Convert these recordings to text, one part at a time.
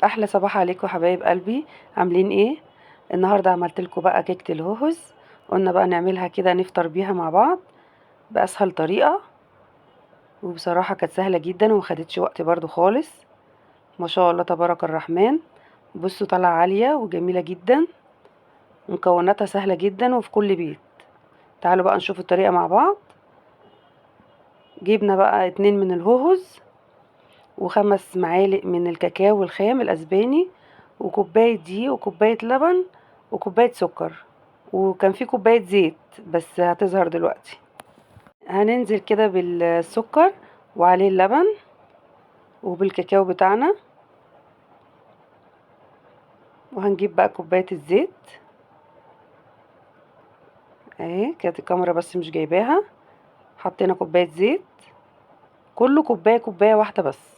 احلى صباح عليكم حبايب قلبي، عاملين ايه؟ النهارده عملت لكم بقى كيكة الهوهوز، قلنا بقى نعملها كده نفطر بيها مع بعض باسهل طريقه، وبصراحة كانت سهلة جدا وما خدتش وقت برضو خالص. ما شاء الله تبارك الرحمن. بصوا طالعه عالية وجميلة جدا، مكوناتها سهلة جدا وفي كل بيت. تعالوا بقى نشوف الطريقة مع بعض. جبنا بقى 2 من الهوهوز و5 معالق من الكاكاو الخام الاسباني، وكوبايه دقيق، وكوبايه لبن، وكوبايه سكر، وكان في كوباية زيت بس هتظهر دلوقتي. هننزل كده بالسكر وعليه اللبن وبالكاكاو بتاعنا، وهنجيب بقى كوباية الزيت اهي، كانت الكاميرا بس مش جايباها. حطينا كوباية زيت، كله كوباية، كوباية واحدة بس.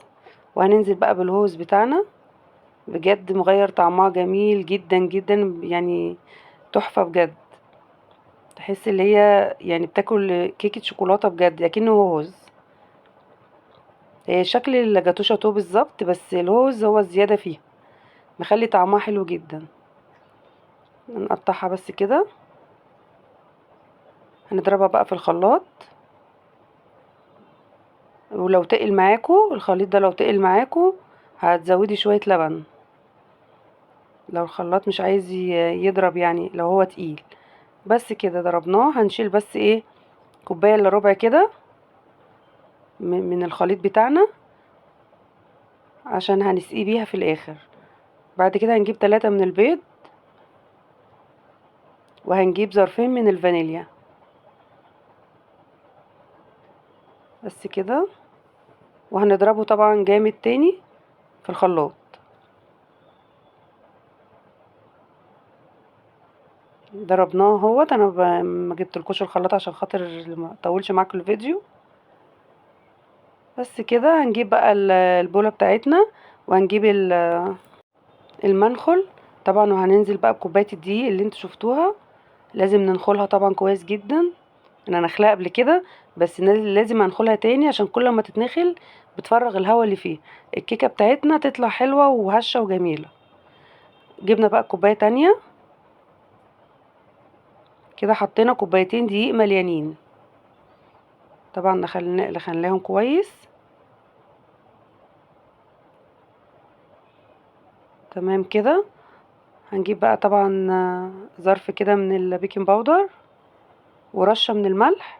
وهننزل بقى بالهوز بتاعنا، بجد مغير طعمها جميل جدا جدا، تحفة بجد. تحس اللي هي بتاكل كيكة شوكولاتة بجد، لكنه هوز. هي شكل الجاتو شاتو بالظبط، بس الهوز هو الزيادة فيها، مخلي طعمها حلو جدا. نقطعها بس كده، هنضربها بقى في الخلاط. ولو تقل معاكو الخليط ده، لو تقل معاكو هتزودي شوية لبن لو الخلاط مش عايز يضرب، لو هو تقيل. بس كده ضربناه. هنشيل بس كوباية الا ربع كده من الخليط بتاعنا عشان هنسقيه بيها في الاخر. بعد كده هنجيب 3 من البيض، وهنجيب ظرفين من الفانيليا بس كده، وهنضربه طبعا جامد تاني في الخلاط. ضربناه اهوت. انا ما جبتلكوش الخلاط عشان خاطر ما اطولش معاكم الفيديو. بس كده هنجيب بقى البوله بتاعتنا، وهنجيب المنخل طبعا، وهننزل بقى بكوبايه الدقيق اللي انتوا شفتوها. لازم ننخلها طبعا كويس جدا، انا نخلها قبل كده بس لازم هنخلها تاني عشان كل ما تتنخل بتفرغ الهواء اللي فيه، الكيكه بتاعتنا تطلع حلوة وهشه وجميلة. جبنا بقى كوباية تانية كده، حطينا كوبايتين دقيق مليانين طبعا، نخليهم كويس تمام كده. هنجيب بقى طبعا ظرف كده من البيكنج باودر ورشه من الملح،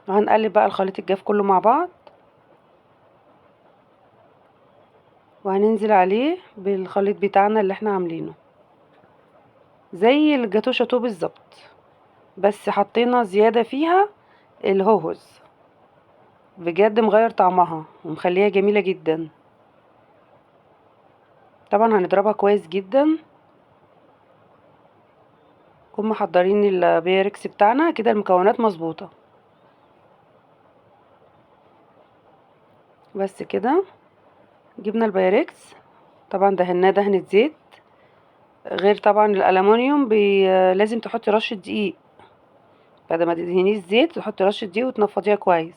وهنقلب بقى الخليط الجاف كله مع بعض، وهننزل عليه بالخليط بتاعنا اللي احنا عاملينه زي الجاتو شاتو بالظبط، بس حطينا زيادة فيها الهوهوز. بجد مغير طعمها ومخليها جميلة جدا. طبعا هنضربها كويس جدا. نكون محضرين البيركس بتاعنا كده، المكونات مظبوطة بس كده. جبنا البيركس طبعا دهناه دهنة زيت، غير طبعا الألمونيوم لازم تحطي رشة دقيق بعد ما تدهنيه الزيت، تحطي رشة دقيق وتنفضيها كويس.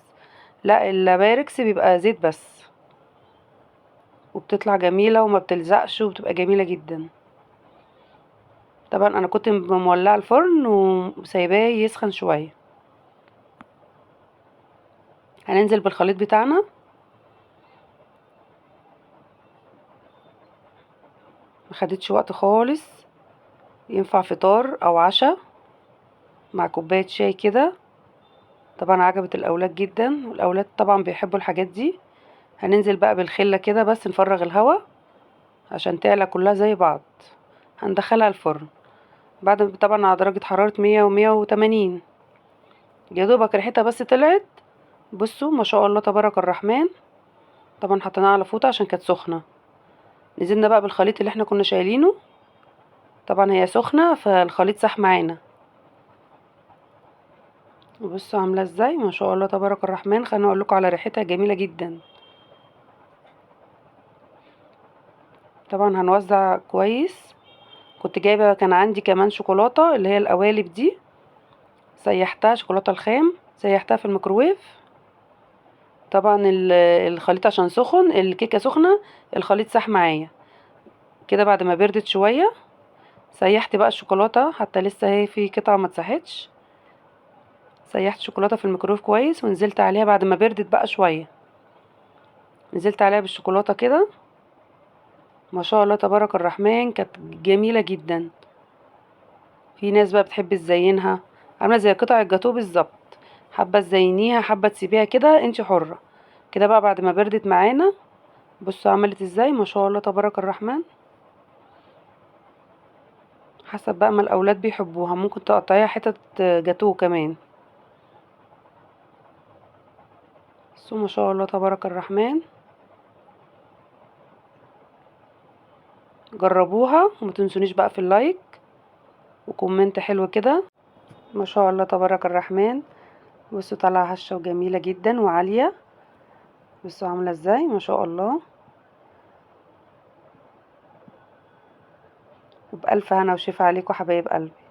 لا البايركس بيبقى زيت بس، وبتطلع جميلة وما بتلزقش وبتبقى جميلة جدا. طبعا انا كنت مولعة الفرن وسايباه يسخن شوية. هننزل بالخليط بتاعنا، ما خدتش وقت خالص، ينفع فطار او عشاء مع كوباية شاي كده. طبعا عجبت الاولاد جدا، والاولاد طبعا بيحبوا الحاجات دي. هننزل بقى بالخله كده بس نفرغ الهواء عشان تعلى كلها زي بعض. هندخلها الفرن بعد طبعا على درجة حرارة مية ومية وتمانين، يا دوبك ريحتها بس طلعت. بصوا ما شاء الله تبارك الرحمن. طبعا حطيناها على فوطة عشان كانت سخنة. نزلنا بقى بالخليط اللي احنا كنا شايلينه، طبعا هي سخنة فالخليط ساح معانا. بصوا عاملة ازاي ما شاء الله تبارك الرحمن. خليني اقول لكم على ريحتها جميلة جدا. طبعا هنوزع كويس. كنت جايبة، كان عندي كمان شوكولاتة اللي هي القوالب دي، سيحتها شوكولاتة الخام، سيحتها في الميكروويف طبعا الخليط عشان سخن، الكيكه سخنة، الخليط ساح معايا كده. بعد ما بردت شوية سيحت بقى الشوكولاتة، حتى لسه هي في قطعه ما اتساحتش. سيحت شوكولاتة في الميكرويف كويس، ونزلت عليها بعد ما بردت بقى شوية، نزلت عليها بالشوكولاته كده. ما شاء الله تبارك الرحمن، كانت جميلة جدا. في ناس بقى بتحب تزينها، عامله زي قطع الجاتوه بالظبط. حابة تزينيها، حابة تسيبيها كده، انت حره. كده بقى بعد ما بردت معانا، بصوا عملت ازاي، ما شاء الله تبارك الرحمن. حسب بقى ما الاولاد بيحبوها، ممكن تقطعيها حتت جاتوه كمان. بصوا ما شاء الله تبارك الرحمن، جربوها وما تنسونيش بقى في ال like و comment حلو كده. ما شاء الله تبارك الرحمن، بصوا طالعه هشه وجميلة جدا وعاليه. بصوا عامله ازاي ما شاء الله. وبألف هنا وشفا عليكم حبايب قلبي.